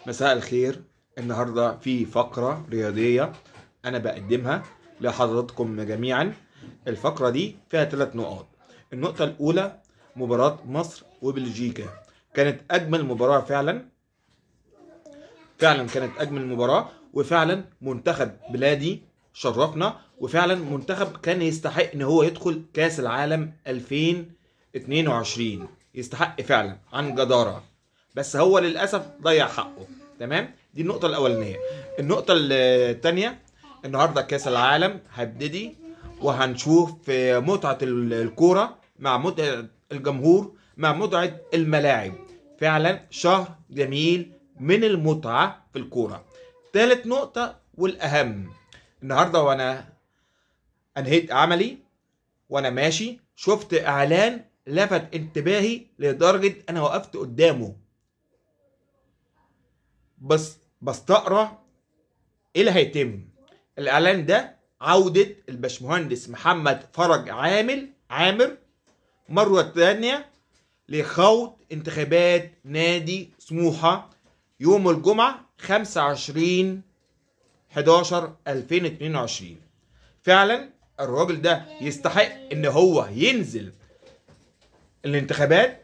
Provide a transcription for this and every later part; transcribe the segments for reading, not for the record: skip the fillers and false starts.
مساء الخير. النهارده في فقرة رياضية أنا بقدمها لحضراتكم جميعا. الفقرة دي فيها 3 نقاط. النقطة الأولى مباراة مصر وبلجيكا، كانت أجمل مباراة فعلا، فعلا كانت أجمل مباراة، وفعلا منتخب بلادي شرفنا، وفعلا منتخب كان يستحق إن هو يدخل كأس العالم 2022، يستحق فعلا عن جدارة، بس هو للأسف ضيع حقه. تمام، دي النقطة الأولانية. النقطة الثانية، النهاردة كأس العالم هبتدي، وهنشوف متعة الكورة مع متعة الجمهور مع متعة الملاعب. فعلا شهر جميل من المتعة في الكورة. ثالث نقطة والأهم، النهاردة وأنا أنهيت عملي وأنا ماشي شفت إعلان لفت انتباهي لدرجة أنا وقفت قدامه بس بستقرأ إيه اللي هيتم. الإعلان ده عودة الباشمهندس محمد فرج عامر مرة تانية لخوض انتخابات نادي سموحة يوم الجمعة 25/11/2022. فعلا الراجل ده يستحق ان هو ينزل الانتخابات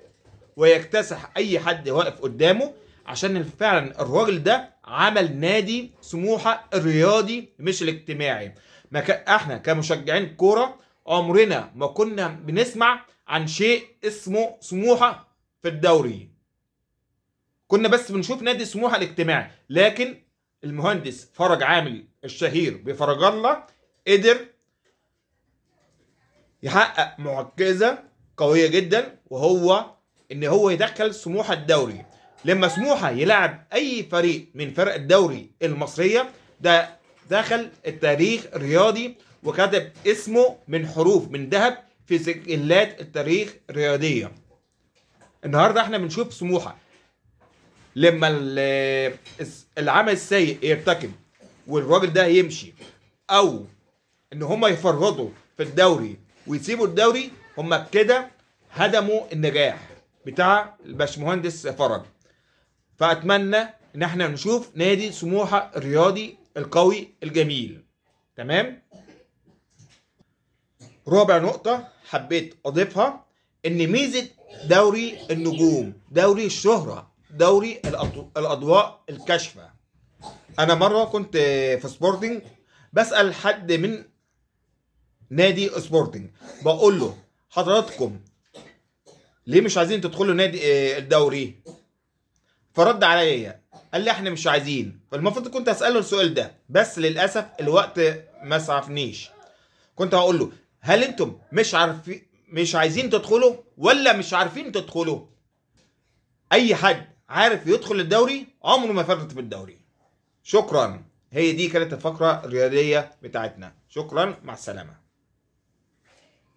ويكتسح اي حد واقف قدامه، عشان فعلا الراجل ده عمل نادي سموحة الرياضي مش الاجتماعي. ما احنا كمشجعين كورة عمرنا ما كنا بنسمع عن شيء اسمه سموحة في الدوري، كنا بس بنشوف نادي سموحة الاجتماعي، لكن المهندس فرج عامل الشهير بفرج الله قدر يحقق معجزة قوية جدا، وهو ان هو يدخل سموحة الدوري. لما سموحة يلعب اي فريق من فرق الدوري المصرية، ده دخل التاريخ الرياضي وكتب اسمه من حروف من ذهب في سجلات التاريخ الرياضية. النهارده احنا بنشوف سموحة لما العمل السيء يرتكب والراجل ده يمشي، او ان هما يفرطوا في الدوري ويسيبوا الدوري، هما كده هدموا النجاح بتاع الباشمهندس فرج. فاتمنى ان احنا نشوف نادي سموحة الرياضي القوي الجميل. تمام. رابع نقطة حبيت اضيفها، ان ميزة دوري النجوم، دوري الشهرة، دوري الاضواء الكاشفة. انا مرة كنت في سبورتنج بسأل حد من نادي سبورتنج، بقول له حضراتكم ليه مش عايزين تدخلوا نادي الدوري؟ فرد عليا قال لي احنا مش عايزين. فالمفروض كنت اساله السؤال ده، بس للاسف الوقت ما سعفنيش. كنت هقول له هل انتم مش عايزين تدخلوا ولا مش عارفين تدخلوا؟ اي حد عارف يدخل الدوري عمره ما فرط في الدوري. شكرا، هي دي كانت الفقرة الرياضية بتاعتنا. شكرا، مع السلامة.